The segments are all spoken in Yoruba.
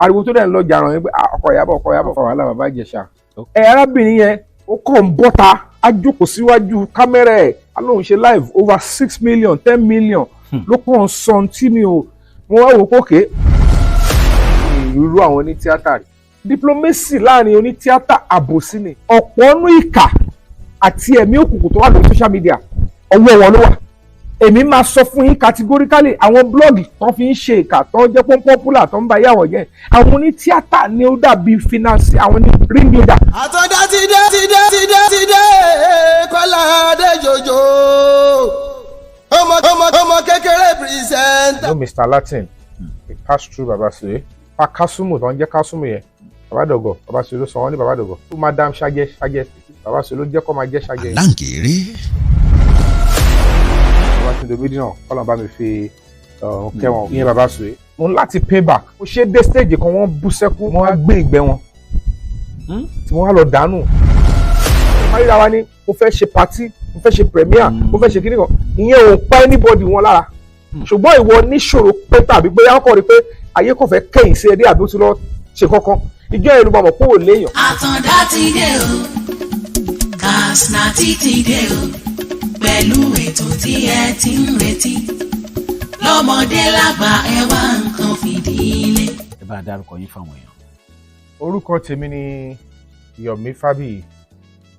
Ariwo tó dẹ̀ ń lọ jàràn yẹn pé, "Ah, ọkọ Ìyábọ̀, ọkọ Ìyábọ̀, fa wàhálà bàbá Ìjẹ̀ṣà." Ẹ arábìnrin yẹn, ó kàn ń bọ́ta, á jókòó síwájú kámẹ́rà ẹ̀, á lóun ṣe live, over 6 million, 10 million ló kàn ń sọ tí mi ò. Mo wá wò pókè ìrú àwọn onítíátà rí. Diplomacy láàrin onítíátà, àbòsí ni. Ọ̀pọ̀ ọ̀nù ìkà àti ẹ̀mí òkùnkùn tó wà lórí social media, ọwọ́ wọn ló wà. Èmi máa sọ fún yín categorically, àwọn blog tó fi ń ṣe ìkà, tó ń jẹ́ pọ́n popular, tó ń ba yàwọ̀ jẹ́, àwọn onítíátà ni ó dàbí finance, àwọn ní ring leader. Àtọ́dá ti dé, ti dé, ti dé, ti dé. Kọ́lá Adéjọjọ, ọmọ ọmọ ọmọ kékeré presenter. No, Mr. Latin, he passed through Baba Suwe. Pa Kasumu tó ń jẹ́ Kasumu yẹn, Baba Dọ̀gọ̀, Baba Suwe ló sọ wọ́n ní Baba Dọ̀gọ̀. Tó Madam Ṣájẹ́ Ṣájẹ́, Baba Suwe ló jẹ́ kó máa jẹ́ Ṣájẹ́. Aláǹgẹ̀rẹ̀. Babátúndé Omídínà, kọ́lọ́n bá mi fi kẹ́wọ̀n, ìyẹn Baba Suwe. Mo ní láti pay back. Mo ṣe dé stage kan, wọ́n bú sẹ́kún, wọ́n á gbé ìgbẹ́ wọn tí wọ́n á lọ dànù. Wọ́n ríra wa ní mo fẹ́ ṣe party, mo fẹ́ ṣe premiere, mo fẹ́ ṣe kíní kan. Ìyẹn ò pa anybody wọn lára, ṣùgbọ́n ìwọ níṣòro pé tàbí pé akọ rí pé ayé kò fẹ́ kẹ́yìn sí ẹdí, àbí ó ti lọ ṣe kankan ìjọ ìlú máa mọ̀ pé ò léèyàn. Àtàndá ti dé o, Kasnati ti dé o, pẹ̀lú ètò tí ẹ ti ń retí. Lọ́mọdé lágbà, ẹ wá nǹkan fìdílé. Ẹ bá a dárúkọ yín fáwọn èèyàn. Orúkọ tèmi ni Yomi Fabiyi,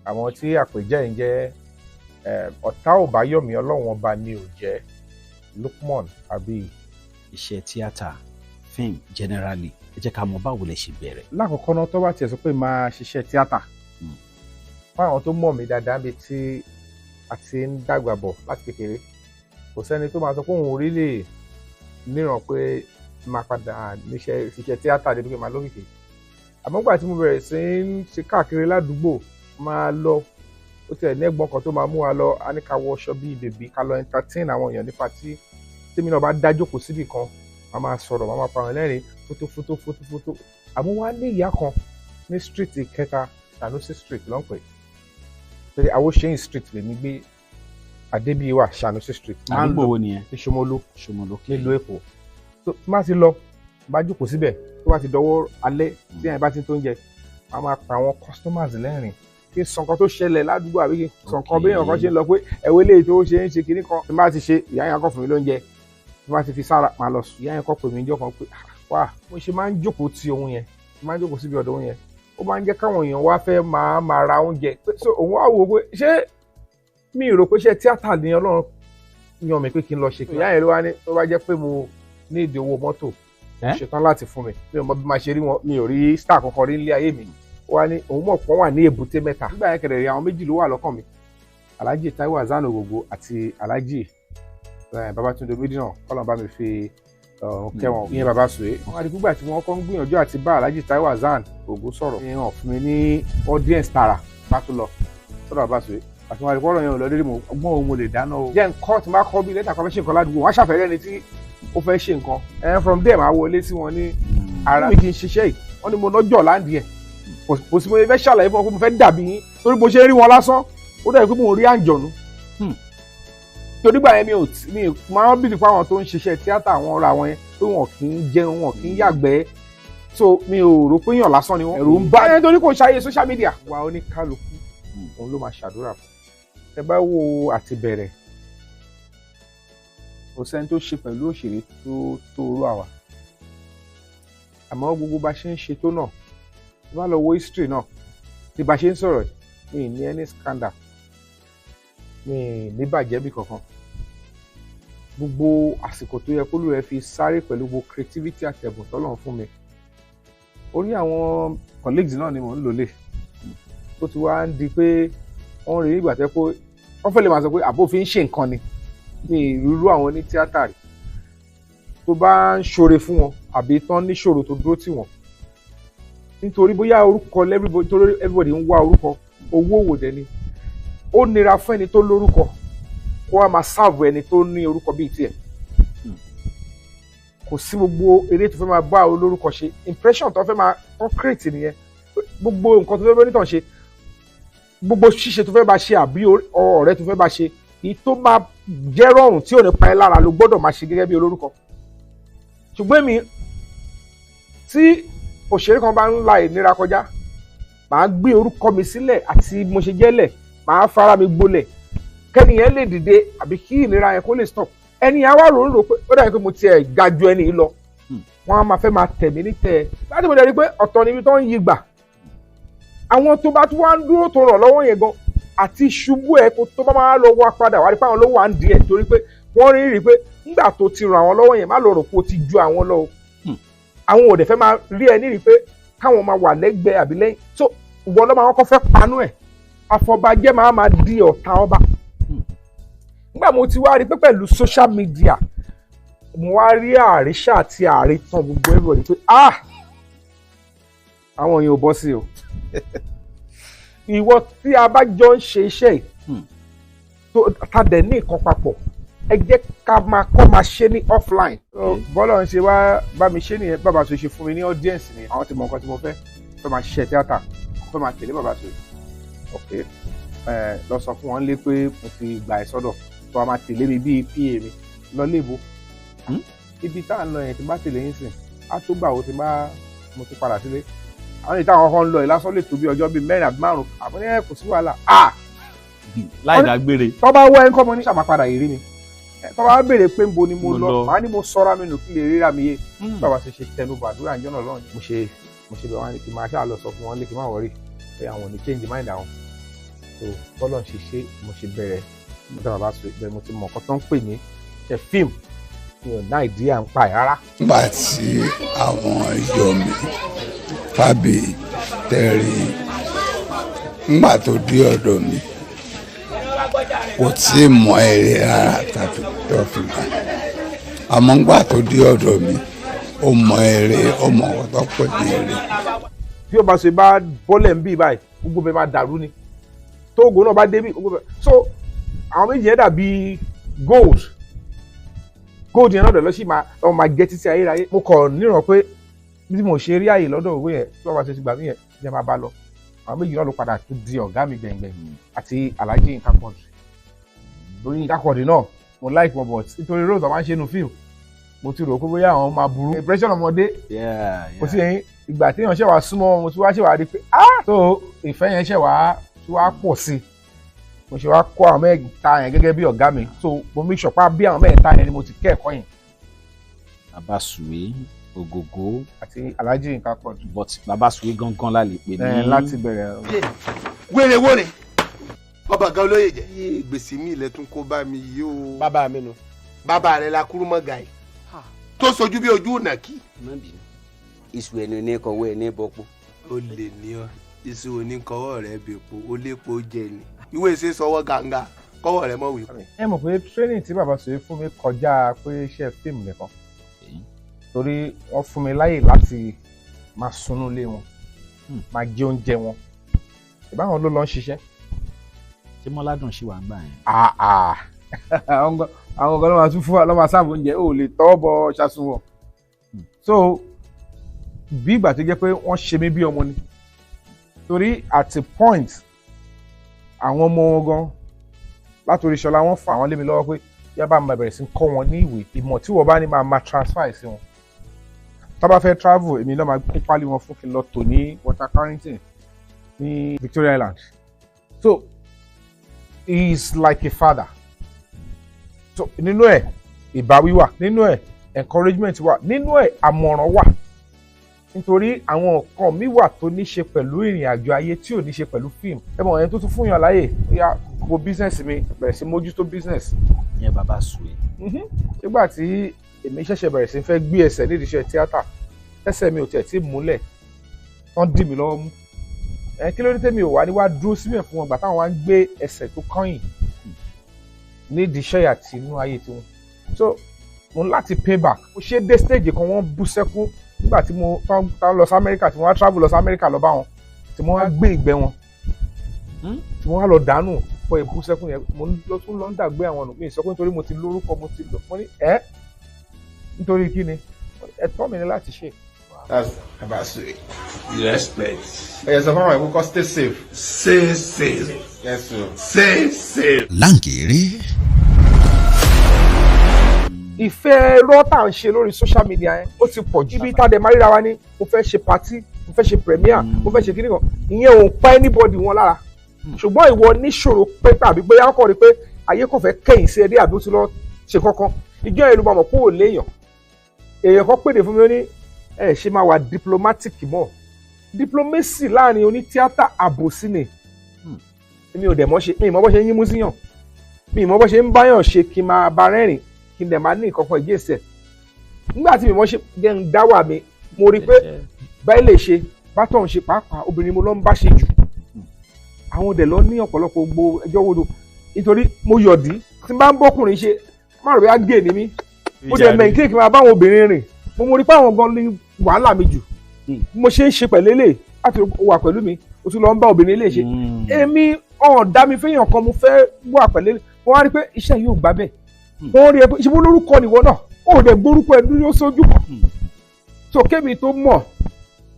àwọn tí àpèjẹ ń jẹ́ ọ̀tá ò bá Yomi, Ọlọ́run ọba ni ò jẹ́, Lukman Fabiyi. Iṣẹ́ tíátà, film generally, ẹ jẹ́ ká mọ̀ báwo lẹ ṣe bẹ̀rẹ̀. Lákọ̀ọ́kọ́ náà, tó bá tiẹ̀ sọ pé máa ṣiṣẹ́ tíátà, fún àwọn tó mọ̀ mí dáadáa bíi tí a ti ń dàgbà bọ̀ láti kékeré, kò sẹ́ni tó máa sọ pé òun ò rí lè níran pé máa padà níṣẹ́ ṣiṣẹ́ tíátà débi pé máa lókìkí. Àmọ́ gbà tí mo bẹ̀rẹ̀ sí ń ṣe káàkiri ládùúgbò, máa lọ, ó tiẹ̀ ní ẹ̀gbọ́n kan tó máa mú wa lọ, á ní ká wọṣọ bíi bèbí, ká lọ entertain àwọn èèyàn ní party. Tèmi náà bá dá jókòó síbì kan, máa máa sọ̀rọ̀, máa máa pa àwọn ẹlẹ́rìn, fótó fótó fótó fótó. Àmọ́ wá ní ìyá kan ní street kẹta, Sanusi Street ló ń pè é, Awóṣẹ́yìn Street lèmi gbé, Adébíyíwá, Sanusi Street. Máa ń Àdúgbò lọ wo nìyẹn? Ní Ṣómólú. Ṣómólú. Nílùú Èkó. Tó tí má ti lọ, bá jókòó síbẹ̀, tó bá ti dọwọ́ alẹ́, tí ẹ̀yìn bá ti ń tó ń jẹ, máa máa pa àwọn customers lẹ́rìn, kí n sọ nǹkan tó ṣẹlẹ̀ ládùúgbò, àbí kí n sọ nǹkan bí èèyàn kan ṣe ń lọ pé ẹ̀wọ́ eléyìí tó ṣe ń ṣe kinní kan. Tí má ti ṣe, ìyá yẹn kọ́ fún mi lóúnjẹ, tí má ti fi sára, máa lọ sùn. Ìyá yẹn kọ́ pè mí níjọ́ kan pé, "Ah, wá." Mo ṣe máa ń jókòó ti ohun yẹn, máa ń jókòó síbi ọ̀dọ̀ ohun yẹn, ó máa ń jẹ́ káwọn èèyàn wá fẹ́ máa máa ra oúnjẹ. So òun wá wò ó pé ṣé mi ò rò pé ṣé tíátà ni Ọlọ́run yan mi pé kí n lọ ṣe. Ìyá yẹn ló wá ní tó bá jẹ́ pé mo ní ìdí owó mọ́tò, Ẹ́? ṣetán láti fún mi. Mi ò mọ bí máa ṣe rí wọn, mi ò rí star kankan rí nílé ayé mi. Ó wá ní òun mọ̀ pọ́n wà ní Èbúté Mẹ́ta. Nígbà yẹn kẹ̀dẹ̀ rí, àwọn méjì ló wà lọ́kàn mi, Alhaji Taiwo Hassan Ogogo àti Alhaji Babatunde Omidina, kọ́lọ́n bá mi fi kẹ́wọn, ìyẹn Baba Suwe. Wọ́n á di gbígbà tí wọ́n kọ́ ń gbìyànjú àti bá Alhaji Taiwo Hassan Ogogo sọ̀rọ̀ ní hàn fún mi ní audience tààrà, bá tún lọ sọ́dọ̀ Baba Suwe àti wọn àdìpọ̀ ọ̀rọ̀ yẹn ò lọ dédé. Mo ọgbọ́n òun mo lè dáná o, jẹ́ nǹkan tí máa kọ́ bí lẹ́tà kan fẹ́ ṣe nǹkan ládùúgbò, wọ́n á ṣàfẹ́rẹ́ ẹni tí ó fẹ́ ṣe nǹkan ẹ̀. From there, máa wọlé sí wọn ní ara mi kì í ṣiṣẹ́ yìí. Wọ́n ní mo lọ́jọ́ láǹdì ẹ̀, kò sí mo fẹ́ ṣàlàyé fún wọn pé mo fẹ́ dàbí yín, torí bó ṣe ń rí wọn lásán, ó dàbí pé mo rí àǹjọ̀nú. Torí gbà yẹn, mi ò mi máa ń bìlì fún àwọn tó ń ṣiṣẹ́ tíátà, àwọn ọ̀rọ̀ àwọn yẹn pé wọn kì í jẹun, wọn kì í yàgbẹ́. So mi ò rò pé yàn lásán ni wọn. Ẹ̀rù ń bá ẹ torí kò ṣàyè social media wa. Oníkálukú òun ló máa ṣàdúrà fún. Ẹ bá wo àti bẹ̀rẹ̀, kò sẹ́ni tó ṣe pẹ̀lú òṣèré tó tó orú àwa. Àmọ́ gbogbo bá ṣe ń ṣe tó náà, tí bá lọ wo history náà, tí bá ṣe ń sọ̀rọ̀, mi ì ní any scandal, mi ì ní bàjẹ́ bí kankan. Gbogbo àsìkò tó yẹ kólú ẹ fi sáré pẹ̀lú gbogbo creativity àtẹ̀bùn tọ́lọ́run fún mi, orí àwọn colleagues náà ni mò ń lò lè tó ti wá ń di pé wọ́n rí ìgbà tẹ́ pé wọ́n fẹ́ lè máa sọ pé àbó fi ń ṣe nǹkan ni. Ní ìrírú àwọn ní tíátà rí tó bá ń ṣoore fún wọn, àbí tán níṣòro tó dúró tì wọ́n, nítorí bóyá orúkọ everybody, torí everybody ń wá orúkọ, owó òwò dẹ̀ ni. Ó nira fún ẹni tó lórúkọ kó wá máa serve ẹni tó ní orúkọ bíi tiẹ̀. Kò sí gbogbo eré tó fẹ́ máa bá olórúkọ ṣe, impression tó fẹ́ máa tó create nìyẹn. Gbogbo nǹkan tó fẹ́ bá onítàn ṣe, gbogbo ṣíṣe tó fẹ́ bá ṣe, àbí ọ̀rẹ́ tó fẹ́ bá ṣe, èyí tó máa jẹ́ rọrùn tí ò ní pa ẹ́ lára ló gbọ́dọ̀ máa ṣe gẹ́gẹ́ bí olórúkọ. Ṣùgbọ́n èmi Tí òṣèré kan bá ń la ìnira kọjá, màá gbé orúkọ mi sílẹ̀ àti mo ṣe jẹ́lẹ̀, màá fara mi gbolẹ̀ kẹ́ni yẹn lè dìde àbí kí ìnira yẹn kó lè stop. Ẹni yẹn á wá rò ó rò pé ó dàbí pé mo tiẹ̀ ga ju ẹni yìí lọ. Wọ́n á máa fẹ́ máa tẹ̀ mí ní tẹ̀ ẹ́ láti mo dẹ̀ rí i pé ọ̀tọ̀ níbi tó ń yí gbà. Àwọn tó bá tún wá ń dúró tó ràn lọ́wọ́ yẹn gan àti ṣubú ẹ kó tó bá máa lọ wá padà wá rí pé àwọn ló wà ń di ẹ̀, torí pé wọ́n rí rí pé nígbà tó ti ràn àwọn lọ́wọ́ yẹn, má lọ rò pé o ti ju àwọn lọ o. Àwọn ò dẹ̀ fẹ́ máa rí ẹ nírìí pé káwọn máa wà lẹ́gbẹ̀ẹ́ àbí lẹ́yìn. So ìwọ ló máa kọ́kọ́ fẹ́ panú ẹ̀. Àfọ̀bàjẹ́ máa máa di ọ̀tá ọba. Nígbà mo ti wá rí pé pẹ̀lú social media, mo wá rí àríṣà àti àrítàn gbogbo everybody pé, ah, àwọn èèyàn ò bọ́ sí o. Ìwọ tí a bá jọ ń ṣe iṣẹ́ yìí, tó ta dẹ̀ ní nǹkan papọ̀, ẹ jẹ́ ká máa kọ́ máa ṣe ní offline. Bọ́lá ń ṣe wá bá mi ṣe nìyẹn. Bàbá tó ṣe fún mi ní audience ni àwọn ti mọ nǹkan tí mo fẹ́ fẹ́ máa ṣiṣẹ́ tíátà, fẹ́ máa tẹ̀lé bàbá tó. Ok, ẹ lọ sọ fún wọn lé pé mo ti gbà ẹ sọ́dọ̀ tó wàá máa tẹ̀lé mi bíi PA mi lọ lébo. Ibi tá à ń lọ yẹn, tí bá tẹ̀lé yín sìn, á tó gbà wo tí bá mo ti padà sílé. Àwọn ìta àwọn kan ń lọ yìí lásán lè tó bí ọjọ́ bíi 4 àbí 5. Àbọ̀ ní ẹ kò sí wàhálà. Ah, láì dágbére. Tọ́ bá wọ ẹ ń kọ́ mo ní sàmà padà yìí rí mi. Tọ́ bá béèrè pé nbo ni mo Mo lọ, lọ. Màá ní mo sọ́ra mi nù kí lè ríra mi yé. Bàbá ṣe ṣe tẹnu bàdúrà ìjọ náà lọ́rùn. Mo ṣe bẹ̀ wọ́n ní kí n máa ṣáà lọ sọ fún wọn lé kí n má worry pé àwọn ò ní change mind àwọn. So bọ́lọ̀ ń ṣe ṣe, mo ṣe bẹ̀rẹ̀ mo tẹ́ bàbá sọ bẹ́ẹ̀, mo ti mọ̀ nǹkan tó ń pè ní ṣe fíìmù, mi ò ná ìdí à ń pa ẹ̀ rárá. Nígbà tí àwọn ìjọ mi Fábí tẹ̀rí, nígbà tó dé ọ̀dọ̀ mi, kò tí ì mọ èrè rárá tàbí tó fi gbà, àmọ́ nígbà tó dé ọ̀dọ̀ mi, ó mọ èrè, ó mọ ọ̀tọ̀ pè ní èrè. Bí ó bá ṣe bá bọ́lẹ̀ ń bí báyìí, gbogbo bẹ́ẹ̀ máa dàrú ni. Tóògùn náà bá débì, gbogbo bẹ́ẹ̀. So àwọn méjì yẹn dàbí gold. Gold yẹn náà dẹ̀ lọ sí máa ọ máa jẹ́ títí ayérayé. Mo kàn níran pé bí mo ṣe rí àyè lọ́dọ̀ òwe yẹn tí wọ́n bá ṣe ti gbà mí yẹn jẹ́ máa bá lọ. Àwọn méjì náà ló padà tún di ọ̀gá mi gbẹ̀ngbẹ̀ng àti Alhaji Yinka Quadri. Lórí Yinka Quadri náà, mo like wọn, but nítorí role tó máa ń ṣe nu fíìmù, mo ti rò pé bóyá àwọn máa burú, impression ọmọdé kò sí ẹyin. Ìgbà tí èèyàn ṣẹ̀ wá súnmọ́, mo ti wá ṣẹ̀ wá rí pé, ah, so ìfẹ́ yẹn ṣẹ̀ wá tí wá pọ̀ sí i. Mo ṣe wá kó àwọn mẹ́ta yẹn gẹ́gẹ́ bí ọ̀gá mi. So mo make sure pa bí àwọn mẹ́ta yẹn ni mo ti kẹ́ẹ̀kọ́ yẹn. Bàbá Sùwé, Ògògó àti Alhaji Yinka Quadri. But Bàbá Sùwé gangan la lè pè ní. Ẹ láti bẹ̀rẹ̀. Wéré wóré ọba gan olóye jẹ. Iye gbèsè mi ilẹ̀ tún kó bá mi yìí o. Bàbá mi nu. Bàbá rẹ̀ la kúrú mọ́ gàì tó sojú bí ojú ìnàkí. Má bínú, iṣu ẹni ní kọwé ẹni bọpọ. Ó lè ní ọ, iṣu oníkọwọ́ rẹ̀ bèpo ó lépo jẹ ni ìwé ṣe sọwọ́ gàǹgà kọ́wọ́ rẹ̀ mọ̀ wí. Ẹ mọ̀ pé training tí bàbá Sùwé fún mi kọjá pé iṣẹ́ fíìmù nìkan, torí wọ́n fún mi láyè láti máa sunú ilé wọn, máa jẹ oúnjẹ wọn, ìbáwọn ló lọ ń ṣiṣẹ́. Ṣé Mọ́ládùn ṣì wà ń gbà yẹn? Ah, ah. Àwọn kan ló máa tún fún wa, ló máa sáàbù oúnjẹ, ó lè tọwọ́ bọ ṣàṣùwọ̀n. So bí ìgbà tó jẹ́ pé wọ́n ṣe mí bí ọmọ ni, torí at a point, àwọn ọmọ wọn gan látòrí Ṣọlá, wọ́n fà wọ́n lé mi lọ́wọ́ pé yá bá máa bẹ̀rẹ̀ sí kọ́ wọn ní ìwé, ìmọ̀ tí wọ́n bá ní máa máa transfer sí wọn. Tó bá fẹ́ travel, èmi náà máa kó pálí wọn fún kí n lọ tò ní Water Carrington ní Victoria Island. So he is like a father. So nínú ẹ̀, ìbáwí wà nínú ẹ̀, encouragement wà nínú ẹ̀, àmọ̀ràn wà, nítorí àwọn nǹkan mi wà tó ní ṣe pẹ̀lú ìrìn àjò ayé tí ò ní ṣe pẹ̀lú fíìmù. Ẹ mọ̀ ẹni tó tún fún yàn láyè, ó yá, gbogbo business mi, bẹ̀rẹ̀ sí mójútó business. Ìyẹn Bàbá Sùwé. Nígbà tí èmi ṣẹ̀ṣẹ̀ bẹ̀rẹ̀ sí fẹ́ gbé ẹsẹ̀ nídìí iṣẹ́ tíátà, ẹsẹ̀ mi ò tiẹ̀ tí múlẹ̀, wọ́n dì mí lọ́wọ́ mú. Ẹ kí ló dé tèmi ò wá ní wá dúró síbẹ̀ fún wọn gbà táwọn wá ń gbé ẹsẹ̀ tó kọ́yìn nídìí iṣẹ́ àti inú ayé tiwọn? So mo ní láti pay back. Mo ṣe dé stage kan, wọ́n bú sẹ́kún nígbà tí mo tán lọ sí Amẹ́ríkà, tí mo wá travel lọ sí Amẹ́ríkà lọ bá wọn, tí mo wá gbé ìgbẹ́ wọn, tí mo wá lọ dànù pọ̀, ìbú sẹ́kún yẹn. Mo lọ tún lọ ń dàgbé àwọn ọ̀nà mi sọ pé nítorí mo ti lórúkọ, mo ti lọ, mo ní ẹ́ nítorí kí ni ẹ̀tọ́ mi ni láti ṣe. That's Baba Suwe. Respect. Ẹ sọ fún àwọn ẹ̀kọ́ kọ́ stay safe. Stay safe. Yes sir. Stay safe. Láǹkìrí. Ìfẹ́ ẹ̀rọ tá à ń ṣe lórí social media yẹn, ó ti pọ̀ jù. Ibi tá a dẹ̀ máa ríra wa ní, mo fẹ́ ṣe party, mo fẹ́ ṣe premiere, mo fẹ́ ṣe kíní kan, ìyẹn ò pa anybody wọn lára. Ṣùgbọ́n ìwọ níṣòro pé tàbí pé akọ rí pé ayé kò fẹ́ kẹ́yìn sí ẹdí, àbí ó ti lọ ṣe kankan, ìjọ yẹn ló máa mọ̀ kó o léèyàn. Èèyàn kan pèdè fún mi, ó ní ẹ ṣe máa wà diplomatic mọ́. Diplomacy láàrin onítíátà, àbòsí ni. Èmi ò dẹ̀ mọ́ ṣe, mi ì mọ̀ bó ṣe ń yín mú síyàn, mi ì mọ̀ bó ṣe ń báyàn ṣe, kí n máa bá rẹ́rìn, kí n dẹ̀ máa ní nǹkan kan ìgbésẹ̀. Nígbà tí mi mọ̀ ṣe jẹ́ ń dá wà mí, mo rí i pé báyìí lè ṣe bátọ̀ ń ṣe, pàápàá obìnrin mo lọ ń bá ṣe jù. Àwọn dẹ̀ lọ ní ọ̀pọ̀lọpọ̀ gbogbo ẹjọ́ wo do, nítorí mo yọ̀dí tí n bá ń bọ́kùnrin ṣe, má rò bí á gé ni mí. Mo dẹ̀ mẹ̀ǹkì kí n máa báwọn obìnrin rìn. Mo rí pé àwọn gan ní wàhálà mi jù. Bí mo ṣe ń ṣe pẹ̀lú eléyìí láti wà pẹ̀lú mi, o tún lọ ń bá obìnrin lè ṣe. Èmi ọ̀n dá mi fẹ́yàn kan, mo fẹ́ wà pẹ̀lú. Mo wá rí pé iṣẹ́ yóò gbà bẹ́ẹ̀. Wọ́n rí ẹ pé ṣe bó lórúkọ nìwọ náà, ó dẹ̀ gbórúkọ ẹ dúró sójú kan. So kémi tó mọ̀,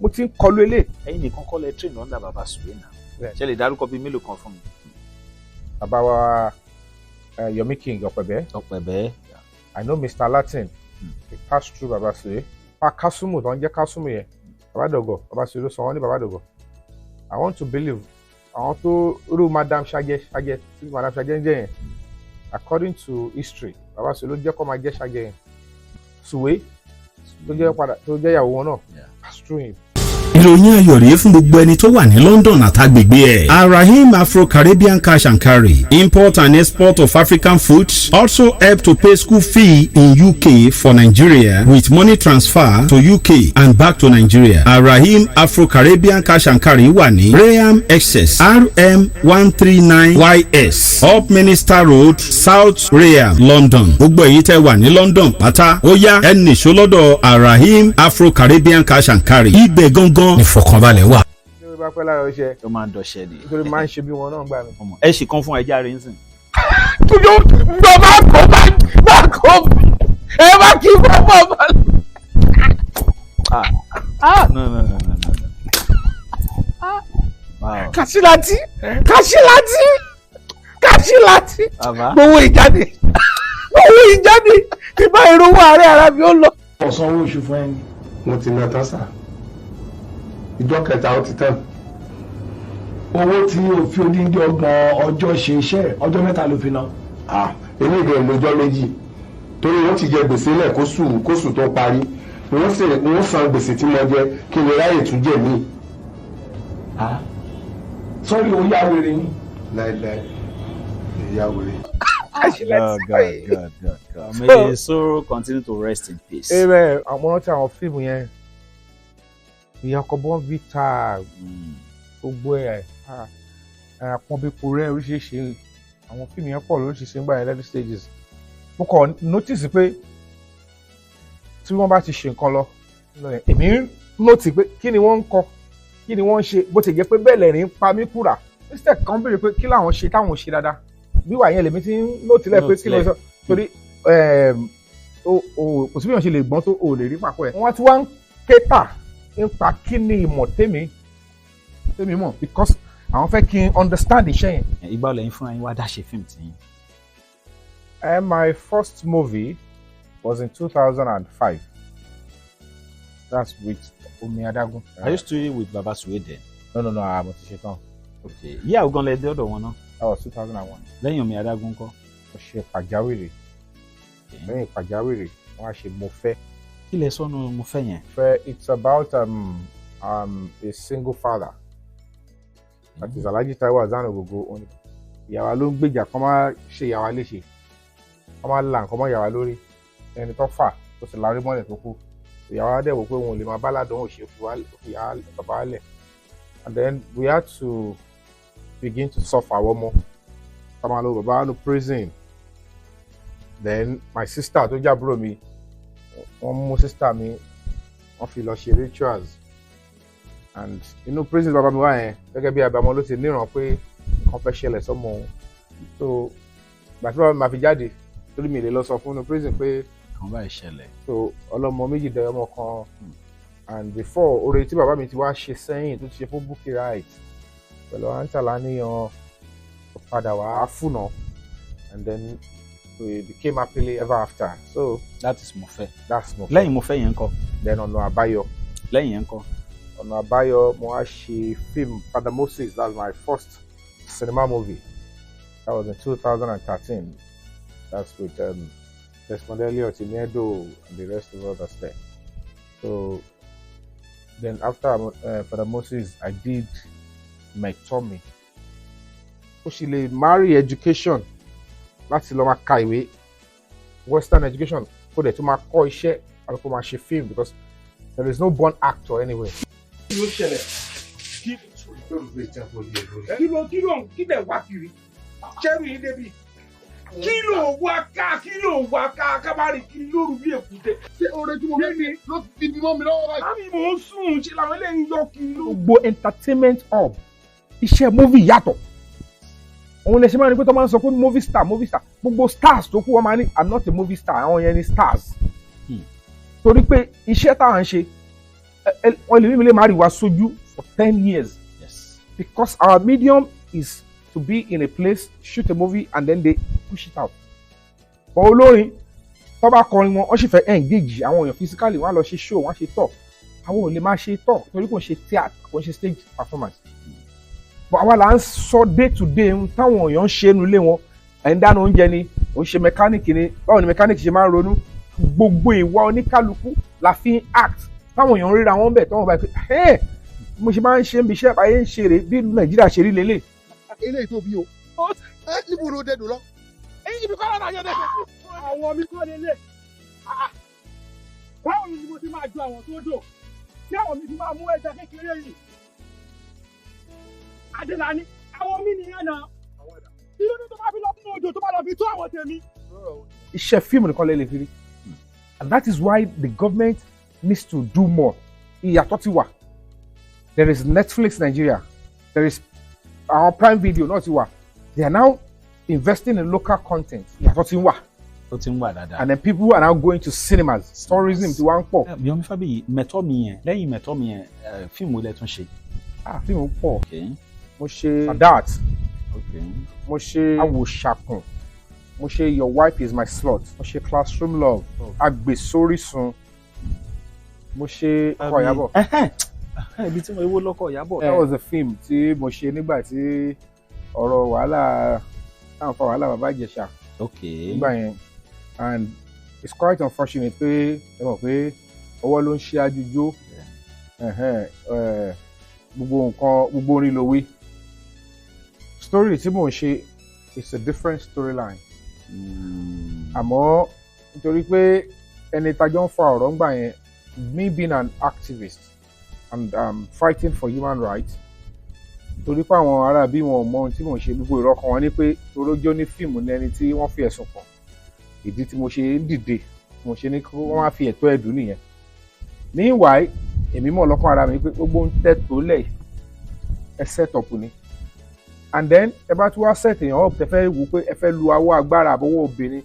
mo ti ń kọlu eléyìí. Ẹ̀yin nìkan kọ́ lẹ train under Baba Suwe náà. Ṣe lè dárúkọ bíi mélòó kan fún mi? Bàbá wa Yomi King Ọ̀pẹ̀bẹ́. Ọ̀pẹ̀bẹ́. I know Mr. Latin, he passed through Baba Suwe. Pa Kasumu tó ń jẹ́ Kasumu yẹn, Baba Dọ̀gọ̀, Baba Suwe ló sọ wọ́n ní Baba Dọ̀gọ̀. I want to believe àwọn tó rú Madam Sajẹ, Sajẹ tí Madam Sajẹ ń jẹ́ yẹn, according to history, Baba Suwe ló jẹ́ kó máa jẹ́ Sajẹ yẹn. Suwe tó jẹ́ padà tó jẹ́ ìyàwó wọn náà passed through him. Ìròyìn ayọ̀ rèé fún gbogbo ẹni tó wà ní London àtàgbègbè ẹ̀. Arahim Afro-Caribbean Cash and Carry, import and export of African foods, also help to pay school fee in UK for Nigeria with money transfer to UK and back to Nigeria. Arahim Afro-Caribbean Cash and Carry wà ní Rainham, Essex, RM 139 YS, Upminster Road, South Rainham, London. Gbogbo èyí tẹ́ wà ní London pátá, ó yá, ẹ nìṣó lọ́dọ̀ Arahim Afro-Caribbean Cash and Carry. Ibẹ̀ gangan ìfọ̀kànbalẹ̀ wà. Ní orí bá pẹ́ lára ọṣẹ. Ó máa ń dọ̀ṣẹ́ ni. Nítorí máa ń ṣe bí wọn náà gbà mí. Ọmọ ẹ ṣì kan fún ẹja rẹ ń sìn. Tójó gbọ́, má kó má kó ẹ má kí bọ́ bọ́ bọ́. Ah ah, no, no, no, no, no, no. Wow. Kàṣíláàtì, kàṣíláàtì, kàṣíláàtì. Bàbá. Gbowó ìjáde, gbowó ìjáde tí bá ìrówó ààrẹ ara mi ó lọ. Ọ̀sán owó oṣù fún ẹni. Mo ti ná tán sà, ìjọ kẹta ó ti tán. Owó tí o fi odindi 30 ọjọ́ ṣe iṣẹ́, ọjọ́ 3 ló fi ná. Ah, eléyìí dẹ̀ lọ́jọ́ 2, torí wọ́n ti jẹ gbèsè lẹ̀ kóṣù tó parí, wọ́n sì wọ́n san gbèsè tí mo jẹ kí n lè ráyè tún jẹ míì. Ah, sọ́rí, o yá wèrè ni. Láíláí, ìyá wèrè. God, God, God, God, God. May his soul continue to rest in peace. Amen. Àwọn rántí àwọn fíìmù yẹn, ìyá ọkọ Bournvita, gbogbo ẹ̀, àpọ̀nbípo rẹ̀, oríṣiríṣi àwọn fíìmù yẹn pọ̀ lóríṣiríṣi nígbà yẹn, early stages. Mo kàn notice pé tí wọ́n bá ti ṣe nǹkan lọ lọ yẹn, èmi ń notice pé kí ni wọ́n ń kọ, kí ni wọ́n ń ṣe, bó ti jẹ́ pé bẹ́ẹ̀ lẹ́rìn ń pa mí kúrà. Mr kan béèrè pé kí làwọn ṣe táwọn ò ṣe dáadáa, bí wà yẹn lèmi ti ń note lẹ̀ pé kí ló sọ, torí kò sí bí wọ́n ṣe lè gbọ́n tó, o lè rí pàkó ẹ̀. Wọ́n ti wá ń kéta nípa kí ni ìmọ̀ tèmi mọ̀, because àwọn fẹ́ kí n understand iṣẹ́ yẹn. Ìgbà wo lẹ́yìn fúnra yín wá dá ṣe fíìmù tí yín? My first movie was in 2005. That's with Omi Adágún. Are you still with Baba Suwe then? No, mo ti ṣe tán. Okay. Yíyá ogan lẹ dé ọ̀dọ̀ wọn náà. That was 2001. Lẹ́yìn Omi Adágún kọ́? Mo ṣe Pàjáwìrì. Lẹ́yìn Pàjáwìrì, wọ́n á ṣe Mo Fẹ́. Kí lẹ sọnù Mo Fẹ́ yẹn? Fẹ́, it's about a single father. That is Alhaji Taiwo Hassan Ogogo. Ó ní ìyàwó ló ń gbèjà kọ́ máa ṣe ìyàwó léṣe, kọ́ máa là nǹkan mọ́ ìyàwó lórí, ẹni tó fà tó sì lárí mọ́lẹ̀ tó kú. Ìyàwó á dẹ̀ wò pé òun ò lè máa bá ládùn òṣè fi wá bàbá lẹ̀, and then we had to begin to suffer. Àwọn ọmọ ká máa lọ bàbá no prison. Then my sister tó jábúrò mi, wọ́n mú sister mi, wọ́n fi lọ ṣe rituals, and inú prison bàbá mi wà yẹn, gẹ́gẹ́ bí abamọ ló ti níran pé nǹkan fẹ́ ṣẹlẹ̀ sọ́mọ òun. So gbà tí bàbá mi máa fi jáde, torí mi lè lọ sọ fún inú prison pé Kan báyìí ṣẹlẹ̀. So ọlọ́mọ méjì dẹ ọmọ kan, and before, oore tí bàbá mi ti wá ṣe sẹ́yìn, tó ti ṣe fún Bukky Wright pẹ̀lú Antala níyan, padà wá fúnà, and then We became happily ever after. So That is Mo Fẹ́. That's Mo Fẹ́. Lẹ́yìn Mo Fẹ́ yẹn ńkọ́? Then Ọ̀nà Àbáyọ. Lẹ́yìn yẹn ńkọ́? Ọ̀nà Àbáyọ, mo wá ṣe film Father Moses. That's my first cinema movie. That was in 2013. That's with Desmond Elliot, Ini Edo, and the rest of others there. So then after Father Moses, I did Metomi. Ó sì lè marry education láti lọ máa ka ìwé, western education, kó dẹ̀ tún máa kọ́ iṣẹ́ àbí kó máa ṣe film, because there is no born actor anyway. Kí ló ṣẹlẹ̀? Kí ló kí lẹ̀ wá kiri ṣẹ́rù yín débi? Kí ló wá ká? Kí ló wá ká? Ká má rìn kiri lóru bí èkúté. Ṣé oore tí mo fẹ́ ṣe ló ti di mọ́ mi lọ́wọ́ báyìí? Àmì mò ń sùn ṣe làwọn eléyìí yọ kiri lóru. Gbogbo entertainment hub, iṣẹ́ movie yàtọ̀. Òun lè ṣe máa ní pé tó máa ń sọ pé movie star, movie star. Gbogbo stars tó kú, wọ́n máa ní, "I'm not a movie star." Àwọn yẹn ni stars, torí pé iṣẹ́ táwọn ń ṣe, wọ́n lè mímí lè má rí wa sójú for 10 years because our medium is to be in a place, shoot a movie, and then they push it out. But olórin tó bá kọrin wọn, wọ́n sì fẹ́ engage àwọn èèyàn physically, wọ́n á lọ ṣe show, wọ́n á ṣe tour. Àwọn ò lè máa ṣe tour torí kò ń ṣe theatre, kò ń ṣe stage performance. But àwa là ń sọ day to day ń táwọn èèyàn ń ṣe nulẹ̀ wọn. Ẹ̀ ń dáná oúnjẹ ni, ò ń ṣe mechanic ni, báwo ni mechanic ṣe máa ń ronú? Gbogbo ìwà oníkálukú la fi ń act táwọn èèyàn ń ríra wọn bẹ̀, táwọn bá pé ẹ́ mo ṣe máa ń ṣe ń bi iṣẹ́ ayé ń ṣe rè, bí Nàìjíríà ṣe rí lélẹ̀. Eléyìí tó bí o, ẹ níbo ló dẹdùn lọ? Ibi kọ́ lọ́nà yẹn dẹ̀. Àwọn mi kọ́ lélẹ̀. Báwo ni mo ti máa ju àwọn tó dò tí àwọn mi fi máa mú ẹja kékeré yìí? Adélani, àwọn mi nìyẹn náà. Kí ló dé tó bá fi lọ fún odò tó bá lọ fi tó àwọn tèmi? Iṣẹ́ fíìmù nìkan lè fi rí, and that is why the government needs to do more. Ìyàtọ̀ ti wà. There is Netflix Nigeria, there is àwọn Prime Video náà ti wà. They are now investing in local content. Ìyàtọ̀ ti ń wà. Ó ti ń wà dáadáa. And then people are now going to cinemas. Tourism ti wá ń pọ̀. Yomi Fabiyi, Mẹ̀tọ́ Mi yẹn, lẹ́yìn Mẹ̀tọ́ Mi yẹn, fíìmù ilẹ̀ tún ṣe? Ah, fíìmù pọ̀. Mo ṣe Sadat, mo ṣe Awòṣàkùn, mo ṣe Your Wife Is My Slot, mo ṣe Classroom Love, Agbèsórísun, mo ṣe Ọkọ Ìyábọ̀. Ibi tí mo ewo lọ́kọ̀ Ìyábọ̀. That was the film tí mo ṣe nígbà tí ọ̀rọ̀ wàhálà táwọn fa wàhálà Bàbá Ìjẹ̀ṣà nígbà yẹn, and it's quite unfortunate pé ẹ mọ̀ pé ọwọ́ ló ń ṣe ajújó, gbogbo nǹkan, gbogbo orin lòwe. Story tí mò ń ṣe is a different storyline, àmọ́ nítorí pé ẹni tajọ́ ń fa ọ̀rọ̀ ńgbà yẹn, me being an activist and fighting for human rights, torí pé àwọn ará bí wọn ò mọ ohun tí mò ń ṣe, gbogbo ìrọ́kàn wọn ni pé torójó ní fíìmù ní ẹni tí wọ́n fi ẹ̀sùn kàn. Ìdí tí mo ṣe ń dìde, tí mo ṣe ní kí wọ́n má fi ẹ̀tọ́ ẹ̀dùn nìyẹn. Meanwhile, èmi mọ̀ lọ́kàn ara mi pé gbogbo ń tẹ́ tó lẹ̀, ẹ set up ni. And then ẹ bá tún wá set èèyàn up, tẹ fẹ́ wò pé ẹ fẹ́ lu awọ́ agbára àbọ̀wọ́ obìnrin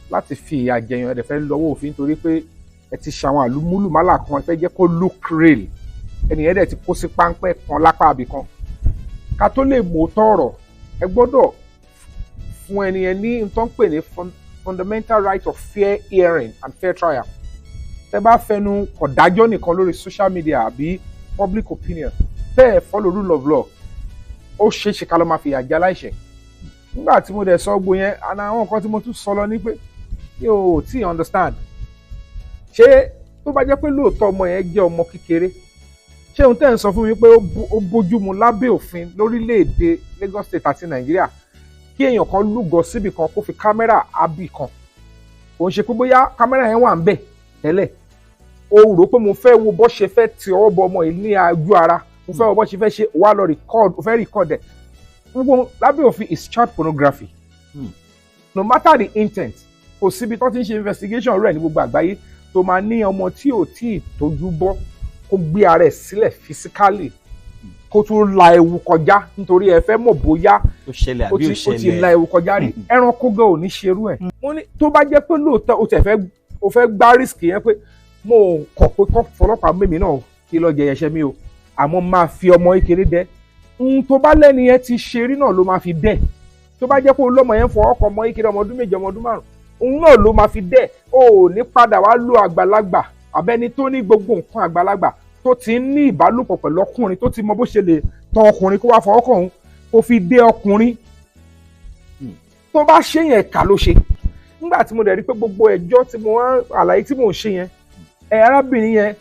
láti fi ìyà jẹyàn, ẹ dẹ̀ fẹ́ lọ́wọ́ òfin nítorí pé ẹ ti ṣàwọn àlùmúlùmálà kan, ẹ fẹ́ jẹ́ kó look real, ẹnìyẹn dẹ̀ ti kó sí páńpẹ́ kan lápá àbí kan. Ká tó lè mú tọ̀rọ̀, ẹ gbọ́dọ̀ fún ẹnìyẹn ní n tó ń pè ní fundamental right of fair hearing and fair trial. Tẹ bá fẹnu kọ̀dájọ́ nìkan lórí social media àbí public opinion, tẹ́ ẹ follow rule of law, ó ṣeé ṣe ká ló máa fìyà jẹ aláìṣẹ̀. Nígbà tí mo dẹ̀ sọ gbogbo yẹn àná, àwọn nǹkan tí mo tún sọ lọ ní pé mi ò tí ì understand. Ṣé tó bá jẹ́ pé lóòótọ́ ọmọ yẹn jẹ́ ọmọ kékeré, ṣé ohun tẹ́ ń sọ fún mi pé ó bójú mu lábẹ́ òfin lórílẹ̀‐èdè Lagos State àti Nàìjíríà kí èèyàn kan lúgọ síbì kan, kó fi kámẹ́rà ábì kan, kò ń ṣe pé bóyá kámẹ́rà yẹn wà ń bẹ̀ tẹ́lẹ̀, o rò pé mo fẹ́ wo bó ṣe fẹ́ ti ọwọ́ bọ ọmọ yìí ní ojú ara, mo fẹ́ wo bó ṣe fẹ́ ṣe, wá lọ record, o fẹ́ record ẹ̀? Gbogbo lábẹ́ òfin is child pornography, no matter the intent. Kò síbi tó ti ń ṣe investigation rẹ̀ ní gbogbo àgbáyé tó máa ní ọmọ tí ò tí ì tójú bọ́ kó gbé ara ẹ̀ sílẹ̀ physically, kó tún la ewu kọjá nítorí ẹ fẹ́ mọ̀ bóyá ó ṣẹlẹ̀ ó àbí ti ò ó ti ṣẹlẹ̀. La ewu kọjá rí. Ẹranko gan ò ní ṣerú ẹ̀. Mo ní tó bá jẹ́ pé lóòótọ́ o tẹ̀ fẹ́, o fẹ́ gbá risk yẹn, pé mo kọ̀ pé kọ́ fọlọ́pàá mímí náà kí lọ́ọ́ jẹ ẹ̀ṣẹ̀ mi o, àmọ́ máa fi ọmọ kékeré dẹ́ n tó bá lẹ́ni yẹn ti ṣe rí náà ló máa fi dẹ́. Tó bá jẹ́ pé olọ́mọ yẹn fọ ọkọ̀ ọmọ kékeré, ọmọ ọdún 7, ọmọ ọdún 5. Òun náà ló máa fi dẹ́ o. Ò ní padà wá lo àgbàlagbà abẹ́ni tó ní gbogbo nǹkan àgbàlagbà, tó ti ń ní ìbálòpọ̀ pẹ̀lú ọkùnrin, tó ti mọ bó ṣe lè tan ọkùnrin kó wá fọwọ́ kàn òun, kó fi dé ọkùnrin. Tó bá ṣe yẹn, kà ló ṣe. Nígbà tí mo dẹ̀ rí pé gbogbo ẹjọ́ tí mo wá, àlàyé tí mò ń ṣe yẹn, ẹ arábìnrin yẹn,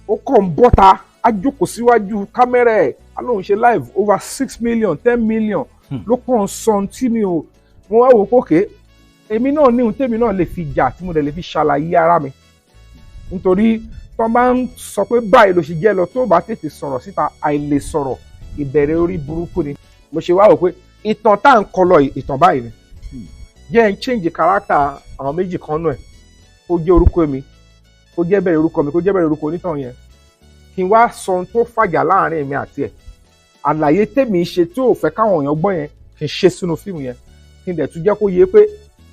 ó kàn ń bọ́ta, á jókòó síwájú kámẹ́rà ẹ̀, á lóun ṣe live, over 6 million, 10 million, ló kàn ń sọ ohun tí mi ò. Mo wá wò ó pókè, èmi náà ní ohun tèmi náà lè fi jà, tí mo dẹ̀ lè fi ṣàlàyé ara mi, nítorí tó bá ń sọ pé báyìí ló ṣe jẹ́ lọ, tó bá tètè sọ̀rọ̀ síta, àìlè sọ̀rọ̀ ìbẹ̀rẹ̀ orí burúkú ni. Mo ṣe wá wò pé ìtàn tá à ń kọ lọ yìí, ìtàn báyìí ni, jẹ́ ń change character àwọn méjì kan náà ẹ̀, kó jẹ́ orúkọ mi, kó jẹ́ bẹ̀rẹ̀ orúkọ mi, kó jẹ́ bẹ̀rẹ̀ orúkọ onítàn yẹn, kí n wá sọ ohun tó fàjà láàrin èmi àti ẹ̀, àlàyé tèmi ṣe tí ò fẹ́ káwọn èèyàn gbọ́ yẹn, kí n ṣe sínú fíìmù yẹn, kí n dẹ̀ tún jẹ́ kó yé pé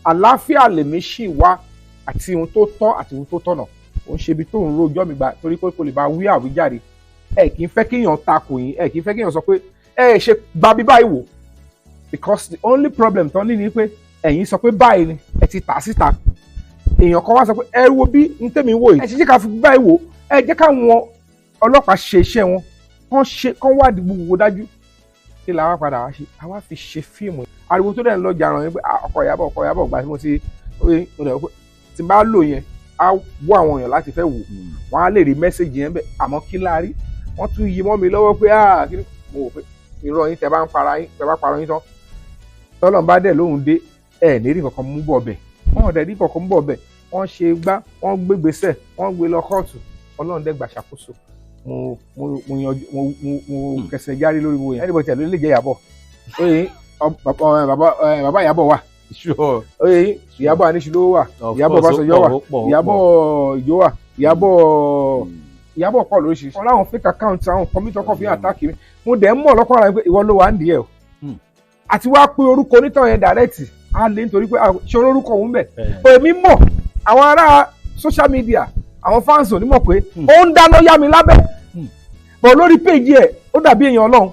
àlàáfíà lèmi ṣì wá, àti ohun tó tọ́ àti ohun tó tọ̀nà. Ò ń ṣe ibi tó ń rojọ́ mi gbà torí pé kò lè bá wí àwíjàre. Ẹ kì í fẹ́ kéèyàn takò yín, ẹ kì í fẹ́ kéèyàn sọ pé ẹ ṣe gba bí báyìí wò, because the only problem tán ní ni pé ẹ̀yin sọ pé báyìí ni, ẹ ti tà síta. Èèyàn kan wá sọ pé ẹ wo bí n tẹ́mi wò yìí, ẹ ṣe jẹ́ ká fi báyìí wò, ẹ jẹ́ káwọn ọlọ́pàá ṣe iṣẹ́ wọn, kán ṣe, kán wádìí gbogbo dájú. Kí la wá padà wá ṣe? Àwa fi ṣe fíìmù. Ariwo tó dẹ̀ ń lọ jàràn yín pé ọkọ Ìyábọ̀, ọkọ Ìyábọ̀, gbà tí mo ti mo dẹ̀ wò pé tí n bá lò yẹn, á wọ́ àwọn èèyàn láti fẹ́ wò, wọ́n á lè rí message yẹn bẹ́ẹ̀. Àmọ́ kí la rí? Wọ́n tún yí mọ́ mi lọ́wọ́ pé kí ni mo wò pé irọ́ yín, tẹ bá ń para yín, tẹ bá para yín tán, tọ́lọ́n bá dẹ̀ lóhùn dé, ẹ̀ ní rí kankan mú bọ̀ bẹ̀. Wọ́n ò dẹ̀ rí kankan mú bọ̀ bẹ̀. Wọ́n ṣe gbá, wọ́n gbégbèsẹ̀, wọ́n gbé lọ kóòtù. Ọlọ́run dẹ̀ gbà ṣàkóso. Mo yanjú, mo kẹsẹ̀ járí lórí wo yẹn. Anybody tẹ̀ ló lè jẹ́ Ìyábọ̀ oye. Bàbá Ìyábọ̀ wà oye, Ìyábọ̀ Aníṣulówó wà, Ìyábọ̀ Ọbásanjọ́ wà, Ìyábọ̀ Ìjó wà, Ìyábọ̀ pọ̀ lóríṣiríṣi. Wọn láwọn fake account, àwọn kọ́mítọ́ kọ́ fi hàn attack mi. Mo dẹ̀ ń mọ̀ lọ́kọ́ ara mi pé ìwọ ló wà ń dìé o. Àti wá pé orúkọ onítàn yẹn direct á lé, nítorí pé ṣé orúkọ òun bẹ̀. Èmi mọ̀, àwọn ará social media, àwọn fans ò ní mọ̀ pé ó ń dáná yá mi lábẹ́ bọ̀ lórí péjì ẹ̀. Ó dàbí èèyàn Ọlọ́run.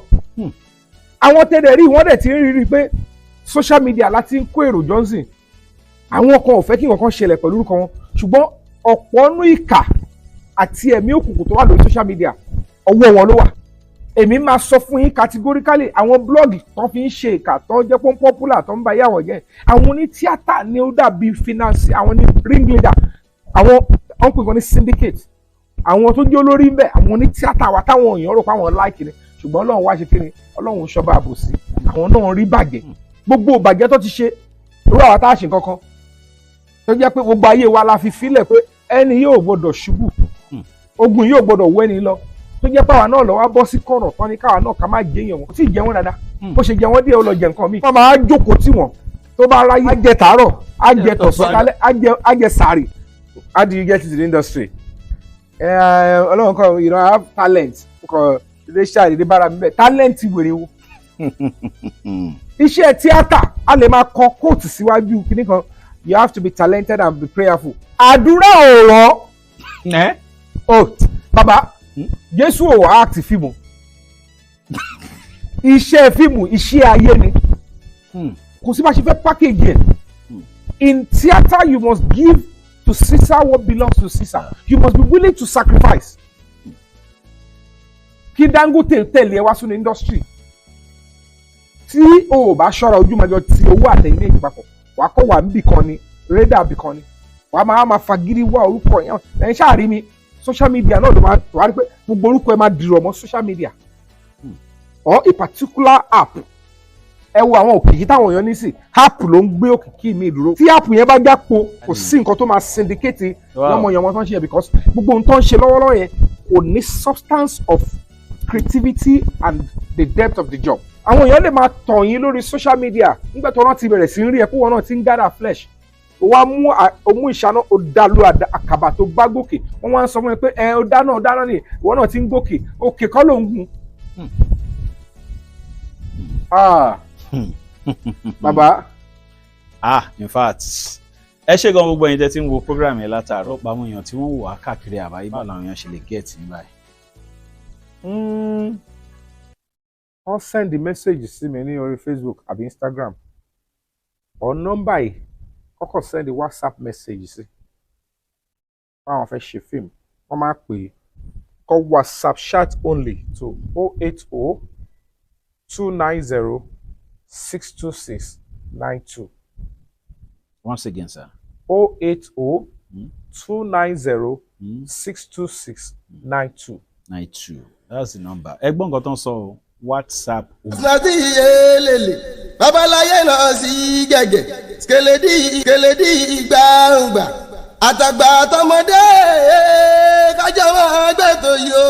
Àwọn tẹ́lẹ̀ rí, wọ́n dẹ̀ ti ń rí rí pé social media láti ń kó èrò johnson. Àwọn kan ò fẹ́ kí nǹkan ṣẹlẹ̀ pẹ̀lú orúkọ wọn, ṣùgbọ́n ọ̀pọ̀ nú ìkà àti ẹ̀mí òkùnkùn tó wà lórí social media, ọwọ́ wọn ló wà. Èmi máa sọ fún yín categorically, àwọn blog tó fi ń ṣe ìkà, tó ń jẹ́ pọ́n popular, tó ń ba yàwọ̀ jẹ́, àwọn oní tíátà ni ó dàbí finance, àwọn ní ringleader, àwọn wọ́n pè wọ́n ní syndicate, àwọn tó jẹ́ olórí ń bẹ̀, àwọn oní tíátà wa táwọn èèyàn rò pé àwọn like ni. Ṣùgbọ́n Ọlọ́run wá ṣe kí ni? Ọlọ́run ń ṣọba àbòsí. Àwọn náà rí bàjẹ́, gbogbo ìbàjẹ́ tó ti ṣe irú àwọn tá a ṣe kankan, tó jẹ́ pé gbogbo ayé wa la fi filẹ̀ pé ẹni yóò gbọdọ̀ ṣubú, ogun yóò gbọdọ̀ wọ ẹni lọ, tó jẹ́ pé àwa náà lọ wá bọ́ sí kọ̀rọ̀ tán ní káwa náà ká má jẹyàn wọn. Kò tí ì jẹ wọn dáadáa, bó ṣe jẹ wọn díẹ̀, ó lọ jẹ nǹkan míì. Wọ́n máa jókòó tí wọ́n tó bá ráyè, á jẹ tàárọ̀, á jẹ tọ̀sán kálẹ̀, á jẹ sàárì. How do you get into the industry? Ọlọ́run kan, I have talent kọ ilé iṣẹ́ àdédé bára mi bẹ́ẹ̀. Talent wèrè wo? Iṣẹ́ tíátà, a lè máa kọ kóòtù síwájú kíní kan. You have to be talented and be prayerful. Àdúrà ò rọ̀ oh bàbá. Jésù ò act fíìmù. Iṣẹ́ fíìmù, iṣẹ́ ayé ni. Kò sí bá ṣe fẹ́ package ẹ̀. In theatre, you must give to Caesar what belongs to Caesar. You must be willing to sacrifice. Kí Dangote tẹ̀lé ẹ wá sínú industry, tí o ò bá ṣọ́ra, ojú máa jọ ti owó àtẹ̀yìn méjì papọ̀. Wàá kọ́ wà níbì kan ni, rédà bì kan ni, wàá máa fagídí wá orúkọ yẹn. Ẹ̀yin ṣáà rí mi, social media náà ló máa wà á rí pé gbogbo orúkọ ẹ máa dìrọ̀ mọ́ social media or a particular app. Ẹ wo àwọn òkìkí táwọn èèyàn ní sí app, ló ń gbé òkìkí mi dúró. Tí app yẹn bá jápo, kò sí nǹkan tó máa syndicate yánmọ̀yánmọ́ tó ń ṣe yẹn, because gbogbo ohun tó ń ṣe lọ́wọ́lọ́wọ́ yẹn kò ní substance of creativity and the depth of the job. Àwọn èèyàn lè máa tàn yín lórí social media. Nígbà tó náà ti bẹ̀rẹ̀ sí ń rí ẹ kó wọn náà ti ń gather flesh, ó wá mú ó mú ìṣáná, ó dá lu àkàbà tó bá gòkè. Wọ́n wá ń sọ fún ẹ pé ẹ ó dáná, ó dáná ni ìwọ náà ti ń gòkè, òkè kọ́ ló ń gun. Ah, bàbá. Ah, in fact, ẹ ṣé gan, gbogbo ẹ̀yin tẹ́ ti ń wo program yẹn látàárọ̀, pa àwọn èèyàn tí wọ́n wò wá káàkiri àbáyé, báwo làwọn èèyàn ṣe lè get ní báyìí? Wọ́n send message sí mi ní orí Facebook àbí Instagram or nọ́mbà yìí. Kọ́kọ́ send WhatsApp message sí báwọn fẹ́ ṣe fíìmù, wọ́n máa pè é. Kọ WhatsApp chat only to 08029062692. Once again, sir. 08029062692. 92, that's the number. Ẹ gbọ́ nǹkan tó ń sọ o, WhatsApp only. Sinati elele babaláyé lọ sí gẹ̀gẹ̀ skeledi skeledi gbàngbà àtàgbà àtọmọdé kájọ máa gbẹ̀tọ̀ yìí o.